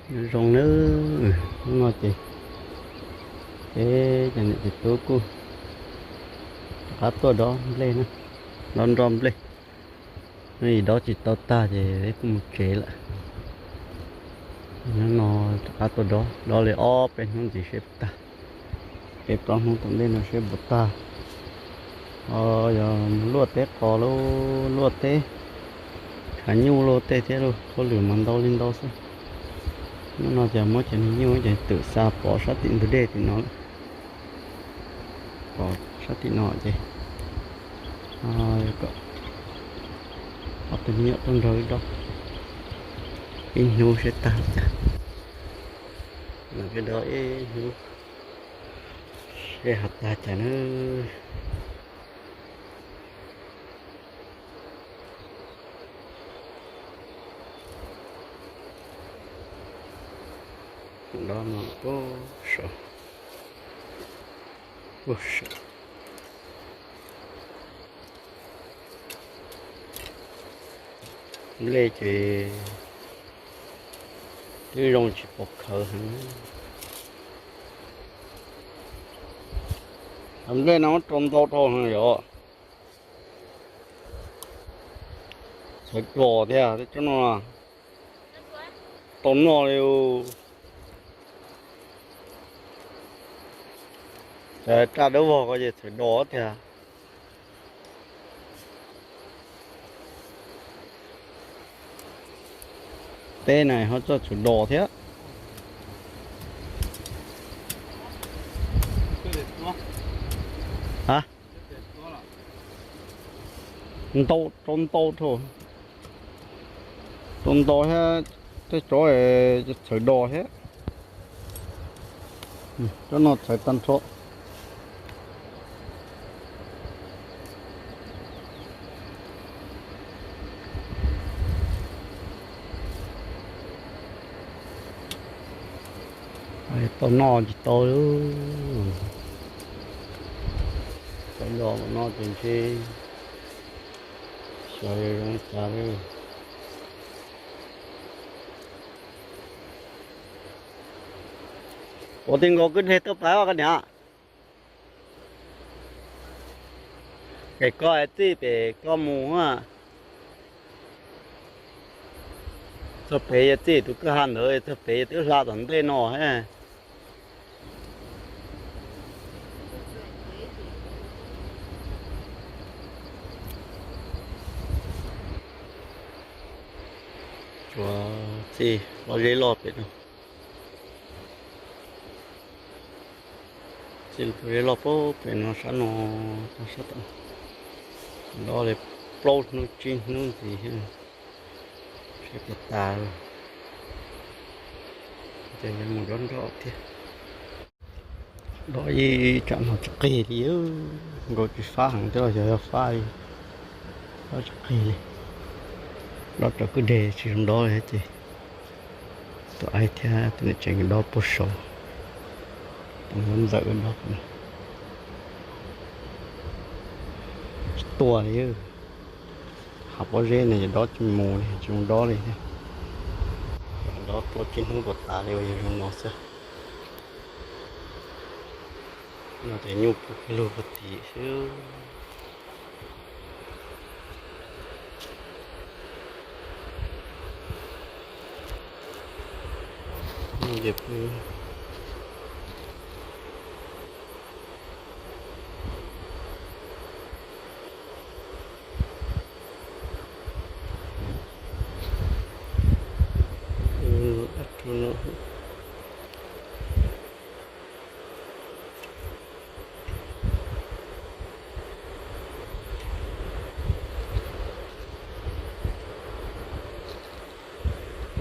Nyob zoo nawb, hnub no ces peb cov niam cov tub kuj rov qab tuaj dob nplej na, dob nroj nplej. Hnub ib dob tsis tau tag ces peb kuj mus tsev lawm. Hnub no rov qab tuaj dob, dob li ob peb hnub ntxiv seb puas tag. Peb plaub hnub tom ntej no seb puas tag. Ho yog mus luaj teb qos lauj, luaj teb, tshav nyuj luaj tej thiab lauj, hauj lwm mas ntau li ntau xwb. Hnub no ces muab cov niag nyuj ces twm xa pov sab tim ntug dej tim no lawm. Pov sab tim no ces kom ob tug me nyuam tuaj nrog wb dob ib hnub seb tag li cas. Mam li dob ib hnub seb ho tag cas nawb. Dob no puag saum, puag saum. Nplej ces twb zoo tsis pom khawv heev. Nplej no rau ntau dhau heev yom. Txhawv dos thiab tsob no, tau noj li. Raj dawb vog ko ces txhawv dos tiag. Teb na ho txawj txhawv dos thiab. A, ntau rau ntau dhau, rau ntau thiab, tej tsob txhawv dos thiab. Tsob no txhawv tag nrho. Tau noj tsis tau li. Txhawv dos no ces ntshe xyov zoo cas li. Ua tij nkaus kwj deg tuaj pab koj niam. Ces koj txij pem koj mus, txog pem yog txij tus kwj ha ntawd, txog pem yog twb hla tom ntej no. Tsuas txij pob zeb loj pem no. Txij pob zeb loj pem no sab no, sab tom no li plaub hnub tsib hnub ntxiv seb puas tas. Ces yuav mus dob nroj thiab. Dob ib tsam no tsis qig li, nkaus tsis fab heev thiab los yog fab li, dob tsis qig li. Dob raws kwj deg tsis zoo dob li ces tus aib thiab tus niam tsev dob puag saud, tus ntxawm dob tsis tuaj li. Hav pob zeb no ces dob tsis mus li, tsis mus dob li thiab. Dob plaub tsib hnub puas tas li uas yog zoo no xwb. No ces nyuj pw kiag lug puag tim xwb. Nyuj ces pw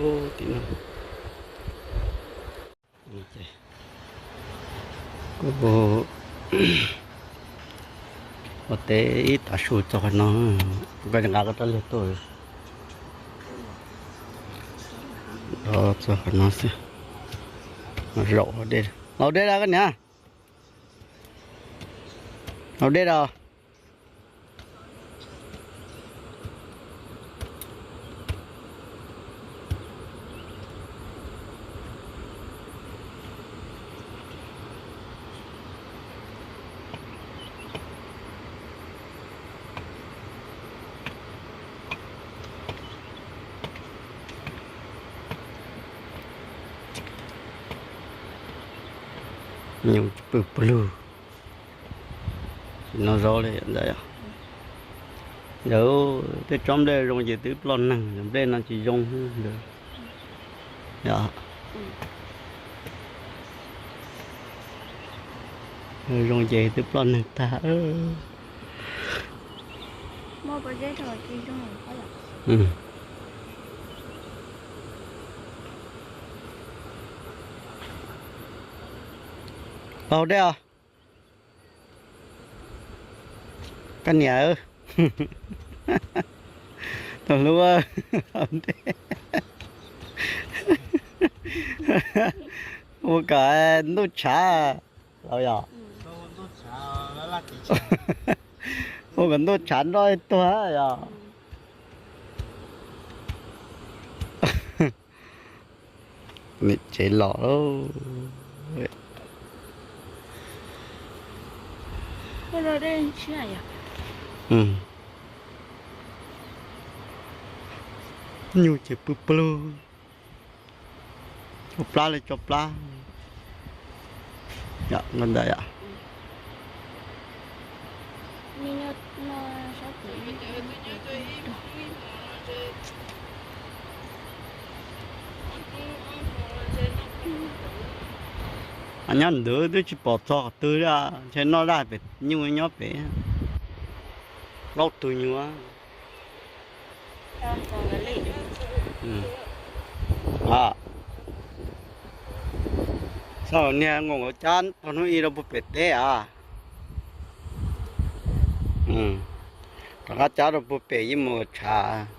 Ub, tim no. Kuv ua teb ib tav su txog qhov no, kuv koj nqa koj rab liag tuaj. Txog qhov no xwb. Zaum hauv dej, hauv dej da koj niam. Hauv dej da. Nyuj pw pw lug. Tsis noj zaub li ntawd. Ntawd tej tsob nplej zoo ces twb ploj neeg, nplej no tsis zoo ntawd. Zoo ces twb ploj neeg tag. Haus dej os. Koj niam, tus hlub, haus dej. Ua kom ntuj tshav los yog, ua kom ntuj tshav nroj tuag yog. Niam tsev los. Nyuj ces pw plug, tso plab li tso plab. Yom, ntawd yom. Nyob ntawd twb tsis pom txog qhov twg li, ntshe noj zaj pem nyuj nyob pem. Plaub tug nyuj. Niag nkaus cab pog hnub ib rau puag pem teb a. Rov qab cab rau puag pem yeej mus tshav.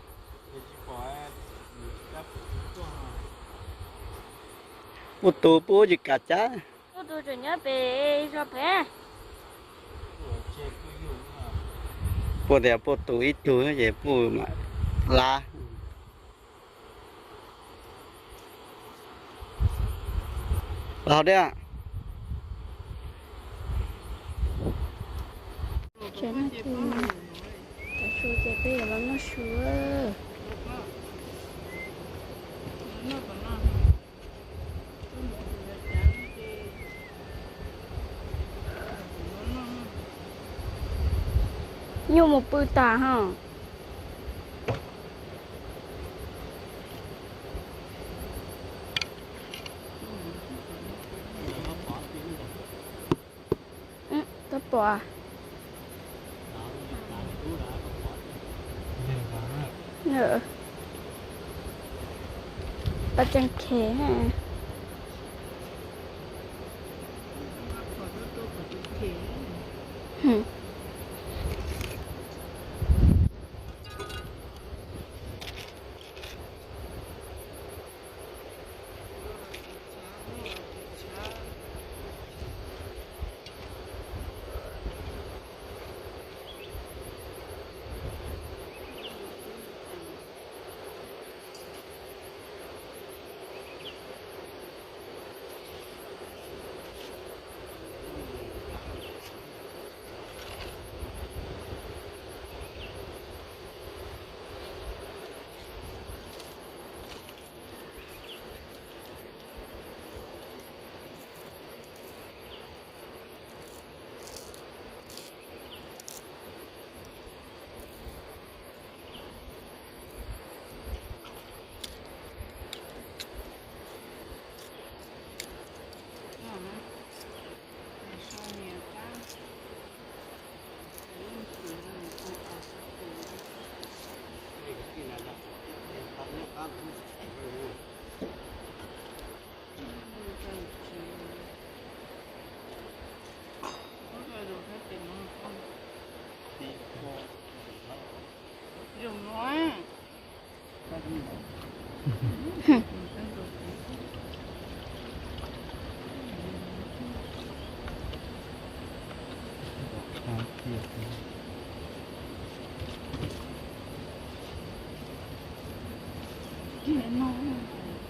Puj tus puj tsis kam cab. Puj tias puj tus ib tug ces puj mam lab. Los dej. Tav su ces peb yuav los noj su. Nyuj mus pw tas ho. Koj pom. Paj tseem khev.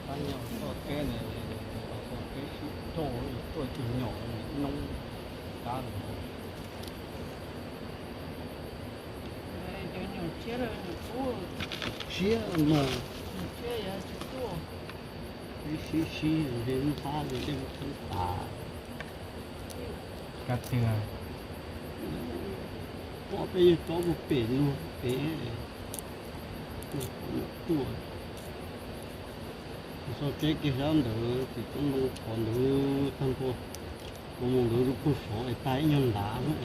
Pab nyuam toj teb ne, toj teb sib rau tuaj tus nyom noob kab. Cov nyom tshiab, nyom kub tshiab mas, tshiab yog tsis tuaj. Sib sib ze lub pab ze dej txhawb tas. Kab twg? Pom peb yog tsob puag pem no, pem tuaj. Txog tsev kiag sab ntawd tim tsob ntoo qhov ntawd tag nrho, mus mus ntawd rau puag saud es tag ib nyuag nrad xwb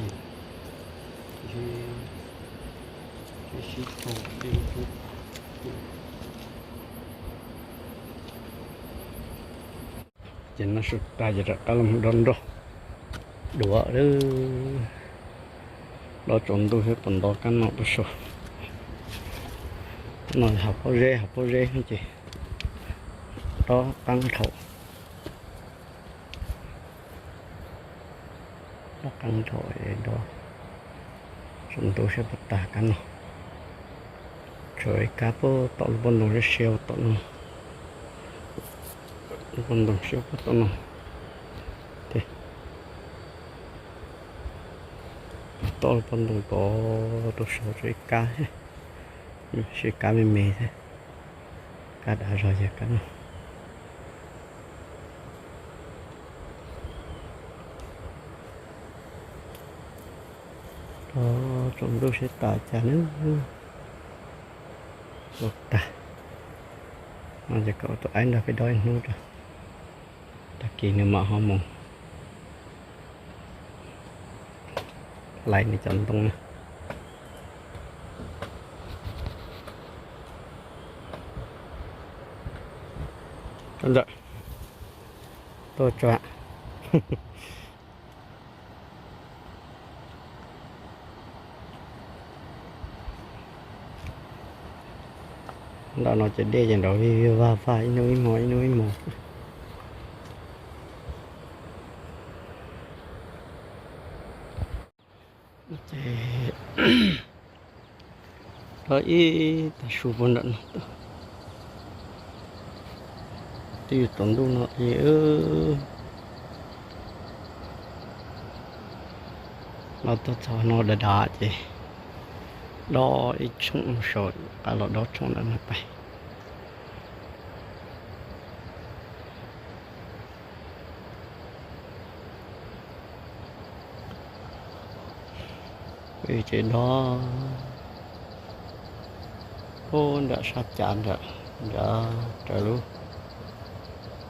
es, sib tau dej. Ces no su tas ces rov qab los dob nroj duav lawm. Dob tsaus ntuj thiab puas nto kab no puas sau. No hav pob zeb, hav pob zeb no ces dob qab dhau. Dob qab dhau, dob tsaus ntuj thiab puas tag kab no. Tshuav ib kab puag tom lub pob ntoo siab siab tom no. Lub pob ntoo siab puag tom no. Ces tom lub pob ntoo tod rau saud tshuav ib kab, ib kab me me thiab. Kab dav zog yog kab no. Dob tsaus ntuj siab tas cas na. Ua tag. No ces kom tus aib nrog peb dob ib hnub tso, tag kis nws mam ho mus hlais nws cov ntoo na. Ntawm tuaj tso. Ntawm no ces dej ces nrov vij vij vaj vaj ib hnub ib hmos ib hnub ib hmos. Ces dob ib tag su puag nram no tuaj, twb yuav tsaus ntuj no ces no tuaj txog no dav dav ces dob ib tshooj no saud, rov qab los dob tshooj ntawm no pais. Ces dob puag nram sab cav nram, nram raws lub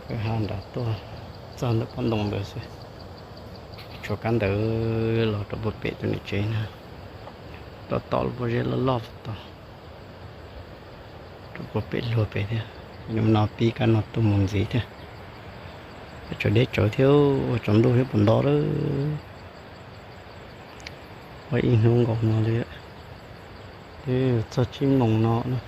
kwj ha nram tuaj txog ntawm pob ntoo ntawd xwb. Tshuav kab ntawd los rau puag pem tus niam tsev na, rau tom lub pob zeb loj loj tod, rau puag pem luag pem thiab. Nim no pib kab no tuaj mus ntxiv thiab. Tshuav deb tsawv thiab, ua tsaus ntuj thiab puas nto lawm. Ua ib hnub nkaus no li, twb txog tsib moos no na.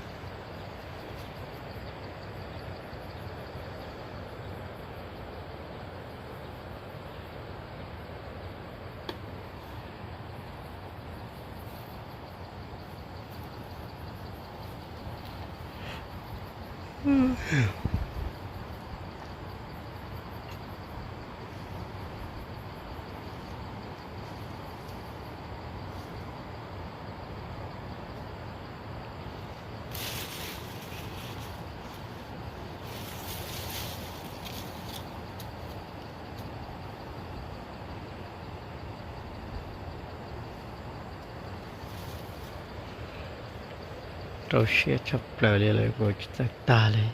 Rau siab tshaj plaws li lawm, kuv tsis txawj tag li,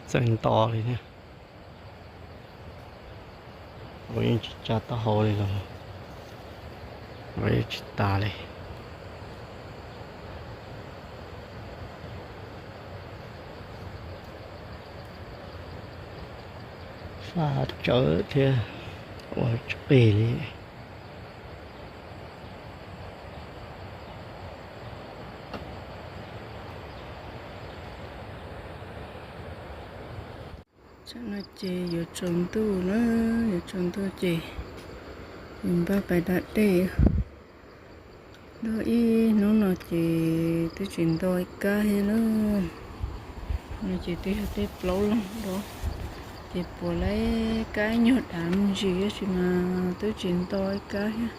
txawj nto li thiab. Kuv yeej tsis tsa taub hau li los, kuv yeej tsis tas li. Faj tsawv thiab, ua tsis qig li. Tsam no ces yuav tsaus ntuj na, yuav tsaus ntuj ces yus npaj pais da dej. Dob ib hnub no ces twb tsis nto ib kab thiab na. No ces twb yog tej plaub leeg dob, ces puas lawv kab nyuag dav me ntsis, tab sis mas twb tsis nto ib kab thiab.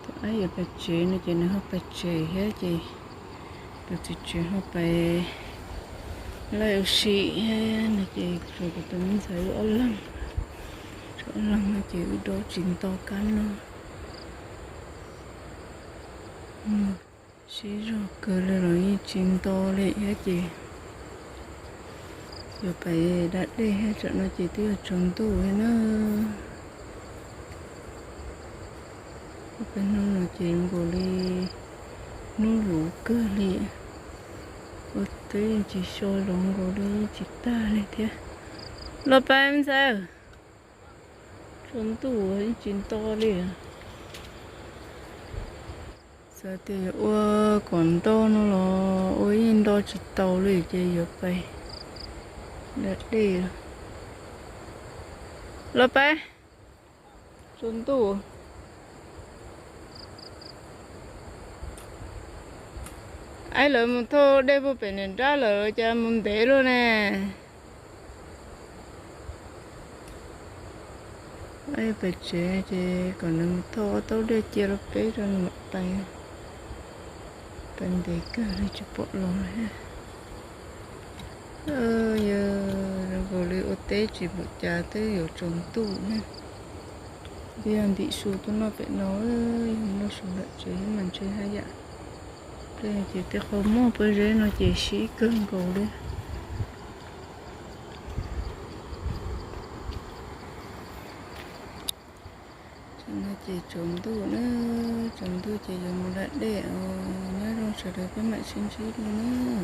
Thaum aib yuav pais tsev no ces nws ho pais tsev thiab, ces tus txiv tsev ho pais laij ua si thiab no ces tshuav kuv tus me ntxhais wb ob leeg, Los no ces wb dob tsis nto kab no. Siab zog kawg li los yeej tsis nto li thiab ces yuav pais da dej thiab, tsam no ces twb yuav tsaus ntuj li na. Peb hnub no ces zoo nkaus li hnub luv kawg li, ua teb yeej tsis so, zoo nkaus li yeej tsis tag li thiab. Los pais ntxawm, tsaus ntuj yeej tsis nto li. Xav tias yuav ua kom nto no los ua yeej nto tsis tau li ces yuav pais da dej. Los pais, tsaus ntuj. Aib, lawv mus thauj dej puag pem niam nrab lawm cas mus ntev luaj ne. Pem tsev ces kom nws mus thauj ob taub dej cia rau peb rau nws mam pais. Pais ntev kawg li tsis pom los thiab. Yog zoo nkaus li ua teb tsis npaum cas twb yuav tsaus ntuj ne. Twb yog ntim su tuaj noj pem no, yog noj su nram tsev mas ntshe haj yam. Tej ces tej qhov muaj pob zeb no ces sib kawg nkaus li. Tam no ces tsaus ntuj na, tsaus ntuj ces yuav mus da dej os. Nyob zoo sawv daws, peb mam sib ntsib dua na.